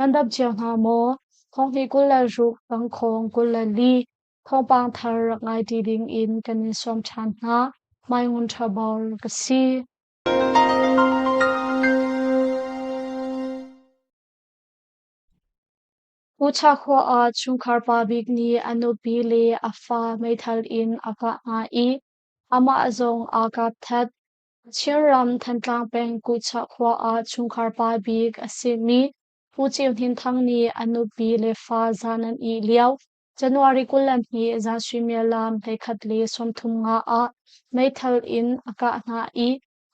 Nan dam cio hna maw? Thonghnih 26 tangkhawng 24 thawngpang thar rak ngai ṭi ding in kan in sawm ṭhan hna. Mai Ngun Ṭha Bor ka si. Ucha khua ah chungkhar pa bik nih a nupi le a fa meithal in a kah hna i amah zong aa kap that. Chinram Thantlang peng Kuhchah khua ah chungkhar pa bik a simi Pu Ceu Hnin Thang nih a nupi le fa zan an ih lio January 22 zan suimilam 11:35 ah meithal in a kah hna i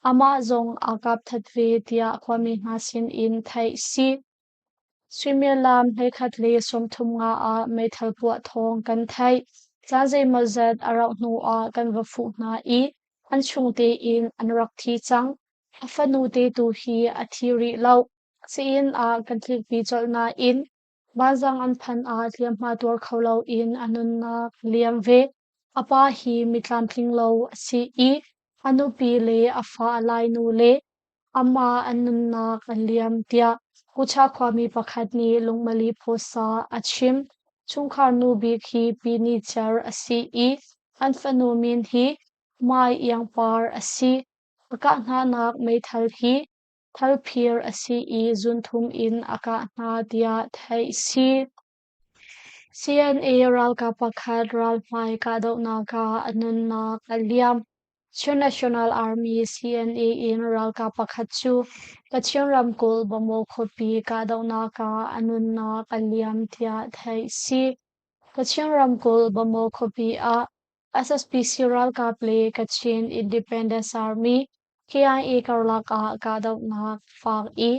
amah zong aa kap that ve tiah khuami hna sin in theih si. Suimilam 11:35 ah meithal puah thawng kan theih. Caan zeimawzat a rauh hnuah kan va fuh hna i an chung tein an rak thi cang. A fanu te tu hi a thi rih lo. Sii-inn ah kan tlikpi colh nain vanzang an phanh ah hliamhma tuar kho loin a nunnak a liam ve. A pa hi mi tlamtling lo a si i a nupi le a fa a lainu le amah an nunnak a liam tiah Kucha khuami pakhat nih Lungmali Phuasa a chim. Chungkhar nu bik hi Pi Ni Cer a si i an fanu min hi Mai Iang Par a si. A kah hnanak meithal hi thalphir a si i zunthum in a kah hna tiah theih si. CNA ralkap pakhat ralhmai kahdohnak ah a nunnak a liam. Chin National Army CNA in ralkap pakhat cu Kachin ramkulh Bamaw khuapi kahdohnak ah a nunnak a liam tiah theih si. Kachin ramkulh Bamaw khuapi ah SSPC ralkap le Kachin Independence Army KIA karlak ah kahdohnak faak i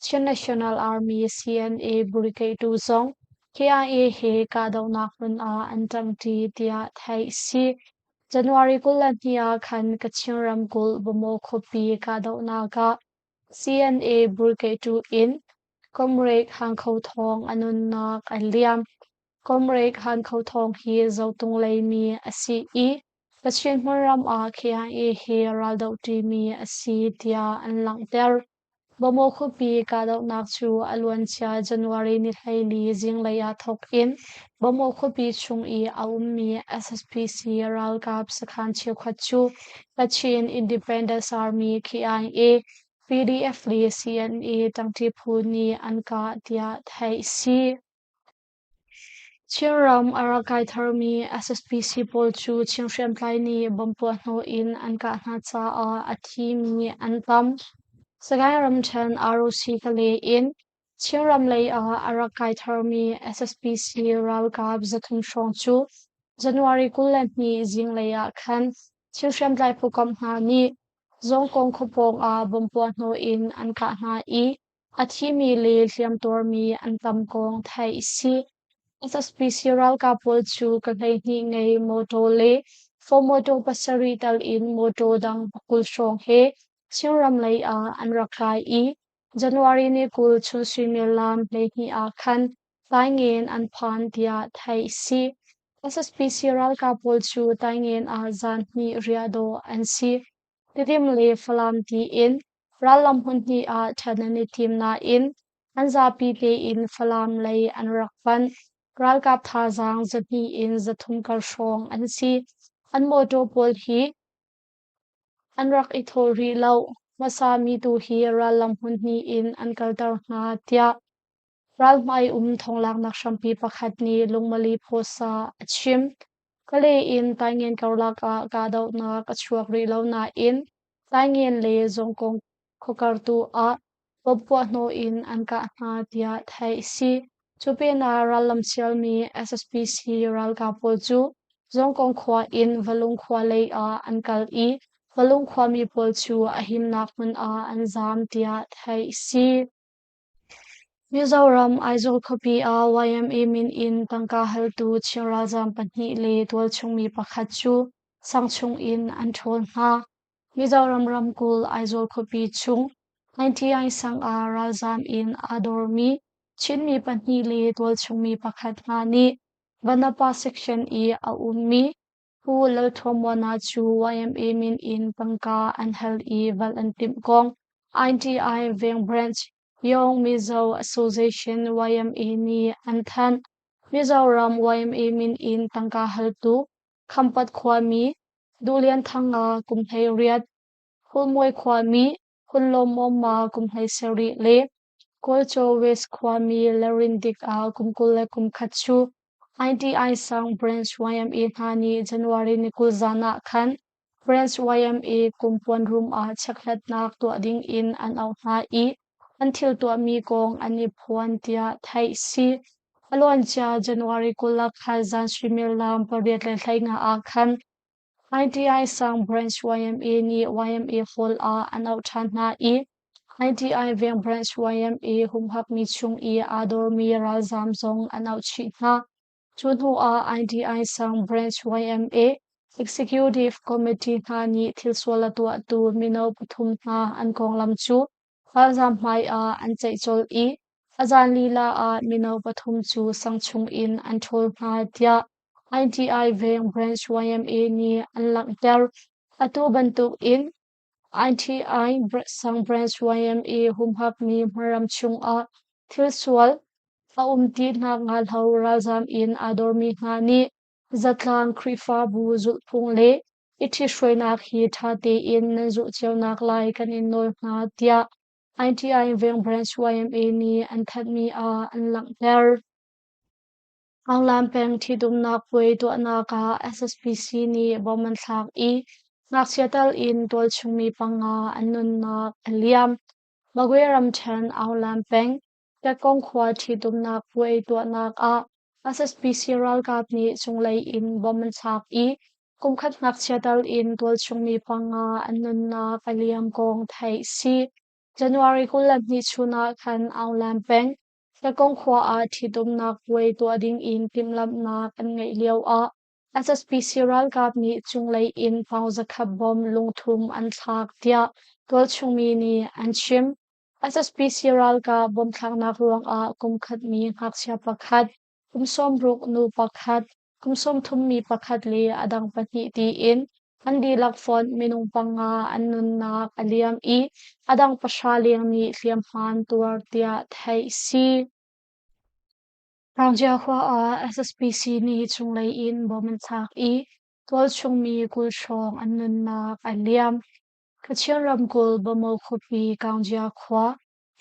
Chin National Army CNA Brigade tu zong KIA he kahdohnak hmun ah an ṭangṭi tiah theih si. January 22 ah khan Kachin ramkulh Bamaw khuapi kahdohnak ah CNA Brigade 2 in Comrade Han Kho Thawng a nunnak a liam. Comrade Han Kho Thawng hi Zotung leimi a si i Kachin hmunram ah KIA he raldoh ṭimi a si tiah an langhter. Bamaw khuapi kahdohnak cu a luancia January ni 14 zinglei ah thawk in Bamaw khuapi chung i a ummi SSPC ralkap sakhan cheukhat cu Kachin Independence Army KIA, PDF le CNA ṭangṭi phu nih an kah tiah theih a si. Chinram a rak kai tharmi SSPC pawl cu Chin hriamtlai nih bomb puahhnawh in an kah hna caah a thimi an tam. Sagaing ramṭhen ROC Kalay in Chinram lei ah a rak kai tharmi SSPC ralkap 300 hrawng cu January 22 zinglei ah khan Chin hriamtlai phukomh hna nih Zawngkong khuapawng ah bomb puahhnawh in an kah hna i A thimi le hliamtuarmi an tam kong theih a si. SSPC ralkap pawl cu ka 12 ngei mawtaw le fo mawtaw pasarih tal in mawtaw dang 20 hrawng he Chinram lei ah an rak kai i January ni 20 chun suimilam 12 ah khan Taingen an phan tiah theih a si. SSPC ralkap pawl cu Taingen ah zan hnih riah dawh an si. Tidim le Falam tiin rallam hmun hnih ah ṭhen an i tim nain an zapi tein Falam lei an rak panh. Ralkap thazaang 200 in 300 kar hrawng an si. An mawṭaw pawl hi an rak i thawh rih lo. Hmasa mi tu hi rallam hmun hnih in an kalter hna tiah Ralhmai um thonglaknak hrampi pakhat nih Lungmali Phuasa a chim. Kalay in Taingen karlak ah kahdohnak a chuak rih lo nain Taingen le Zawngkong khuakartu ah bomb puahhnawh in an kah hna tiah theih a si. Cu pinah rallam sialmi SSPC ralkap pawl cu Zawngkong khua in Valung khua lei ah an kal i Valung khuami pawl cu a himnak hmun ah an zaam tiah theih a si. Mizoram Aizawl khuapi ah YMA min in tangka haltu Chin ralzaam pahnih le tualchung mi pakhat cu sangchung in an ṭhawl hna. Mizoram ramkulh Aizawl khuapi chung 99 sang ah ralzaam in aa dormi Chinmi pahnih le tualchung mi pakhat hna nih Vanapa section i a ummi Pu Lalṭhuammuana cu YMA min in tangka an hal i valh an timh kong ITI Veng Branch. Yong Mizo Association YMA nih an thanh. Mizoram YMA min in tangka haltu Khampat khuami Duhlian Thanga kum 18, Hulmuai khuami Hunlawmawma kum 17 le Kawlchaw West khuami Larin Dik ah kum 21 cu ITI Sang Branch YMA hna nih January ni 20 zan ah khan Branch YMA kumpuan room ah chekhlatnak tuah ding in an auh hna i an thil tuahmi kong an i phuan tiah theih si. A luancia January 20 ah khan zan suimilam 8:15 ah khan ITI Sang Branch YMA nih YMA Hall ah an auh ṭhan hna i ITI Veng Branch YMA humhakmi chung i aa dawrmi ralzaam zong an auh chih hna. Cu hnu ah ITI Sang Branch YMA Executive Committee hna nih thilsual a tuahtu mino pathum hna an konglam cu ralzaam hmai ah an ceih colh i a zan lila ah mino pathum cu sang chung in an ṭhawl hna tiah ITI Veng Branch YMA nih an langhter. Atu bantuk in ITI Sang Branch YMA humhakmi hmunram chungah thilsual a um ti hna hnga lo ralzaam in aa dormi hna nih zatlang Khrihfabu zulhphung le i ṭhithruainak hi ṭha tein nan zulh cionak lai kan in nawl hna tiah ITI Veng Branch YMA nih an thanhmi ah an langhter. Aunglam peng ṭhitumnak puai tuahnak ah SSPC nih bom an thlak i ngakchia tal in tualchung mi panga an nunnak a liam. Magwe ramṭhen Aunglam peng Tekong khua ṭhitumnak puai tuahnak ah SSPC ralkap nih cunglei in bom an thlak i kumkhat ngakchia tal in tualchung mi panga an nunnak a liam kong theih si. January 22 chun ah khan Aunglam peng Tekong khua ah ṭhitumnak puai tuah ding in timhlamhnak an ngeih lio ah SSPC ralkap nih cunglei in pau zakhat bom lungthum an thlak tiah tualchung mi nih an chim. SSPC ralkap bom thlaknak ruangah kumkhat mi ngakchia pakhat, kum 60 nu pakhat, kum 30 mi pakhat le a dang pahnih tiin an dihlak fonh minung panga an nunnak a liam i a dang pahra leng nih hliamhma an tuar tiah theih si. Rangjia khua ah SSPC nih cunglei in bom an thlak i tualchung mi 20 hrawng an nunnak a liam. Kachin ramkulh Bamaw khuapi Kaungjia khua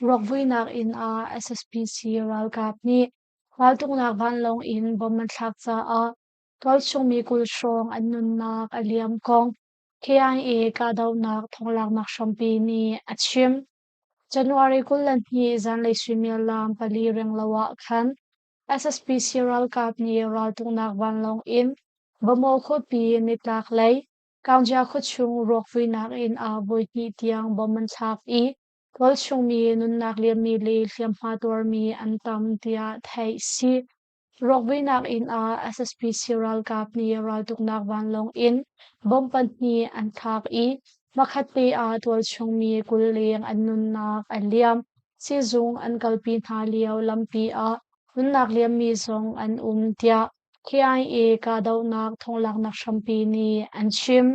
ruakvuinak inn ah SSPC ralkap nih raltuknak vanlawng in bom an thlak caah tualchung mi 20 hrawng an nunnak a liam kong KIA kahdohnak thonglaknak hrampi nih a chim. January 22 zanlei suimilam pali renglo ah khan SSPC ralkap nih raltuknak vanlawng in Bamaw khuapi nitlaklei Kaungjia khuachung ruakvuinak inn ah voihnih tiang bom an thlak i tualchung mi nunnak liammi le hliamhma tuarmi an tam tiah theih si. Ruakvuinak inn ah SSPC ralkap nih raltuknak vanlawng in bomb pahnih an thlak i hmakhatte ah tualchung mi 20 leng an nunnak a liam. Siizung an kalpi hna lio lampi ah nunnak liammi zong an um tiah KIA kahdohnak thonglaknak hrampi nih an chim.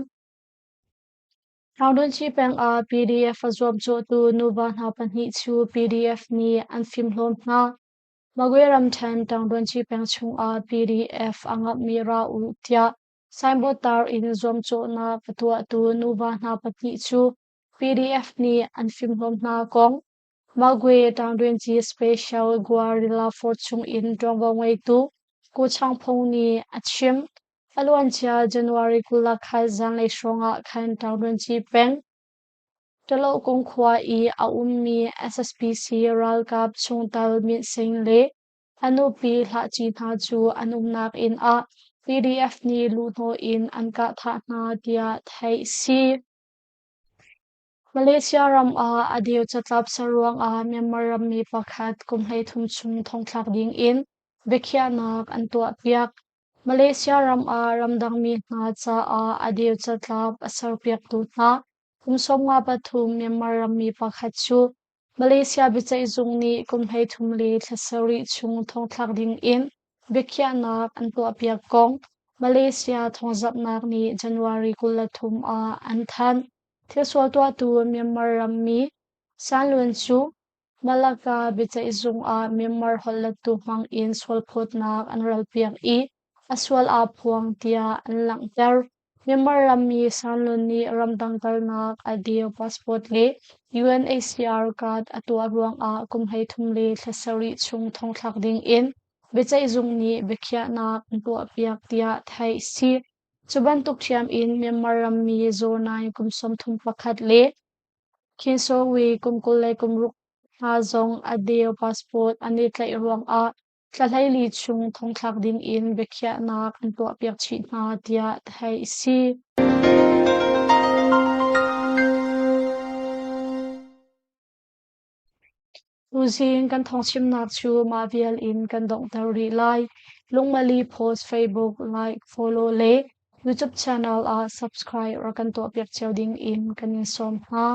Hangdunci peng ah PDF a zuamcawhtu nuva hna pahnih cu PDF nih an fimhlawm hna. Magwe ramṭhen Tangdunci peng chungah PDF a ngamhmi ra u tiah signboard tar in zuamcawhnak a tuahtu nuva hna pahnih cu PDF nih an fimhlawm hna kong Magwe Tangdunci Special Guerrilla Force chungin ṭuanvo ngeitu Ku Chang Phung nih a chim. A luancia January 20 zanlei hrawngah khan Tangdunci peng Ṭalohkung khua i a ummi SSPC ralkap chungtel Myint Sing le a nupi Hlahci hna cu an umnak inn ah PDF nih luhhnawh in an kah thah hna tiah theih si. Malaysia ram ah a deu catlap ser ruangah Myanmar rammi pakhat kum 13 chung thongthlak ding in biakhiahnak an tuahpiak. Malaysia ram ah ramdangmi hna caah a deu catlap a serpiaktu hna kum 53 Myanmar rammi pakhat cu Malaysia biaceihzung nih kum 33 le thla sarih chung thongthlak ding in biakhiahnak an tuahpiak kong Malaysia thawngzamhnak nih January 23 ah an thanh. Thilsual tuahtu Myanmar rammi San Lun cu Malacca biaceihzung ah Myanmar holhlettu hmang in sualphawtnak an ralpiak i a sual aa phuang tiah an langhter. Myanmar rammi Sanlun nih ramdang kalnak a deu passport le UNHCR card a tuah ruangah kum 33 le thla sarih chung thongthlak ding in biaceihzung nih biakhiahnak an tuahpiak tiah theih a si. Cu bantuk ṭhiam in Myanmar rammi Zaw Naing kum 31 le Khin Soe Win kum 26 hna zong a deu passport an i tlaih ruangah thla 14 chung thongthlak ding in biakhiahnak an tuahpiak chih hna tiah theih a si. Tuzing kan thawngchimnak cu mah vial in kan donghter rih lai. Lungmali Post Facebook like, follow le YouTube channel ah subscribe rak kan tuahpiak cio ding in kan in sawm hna.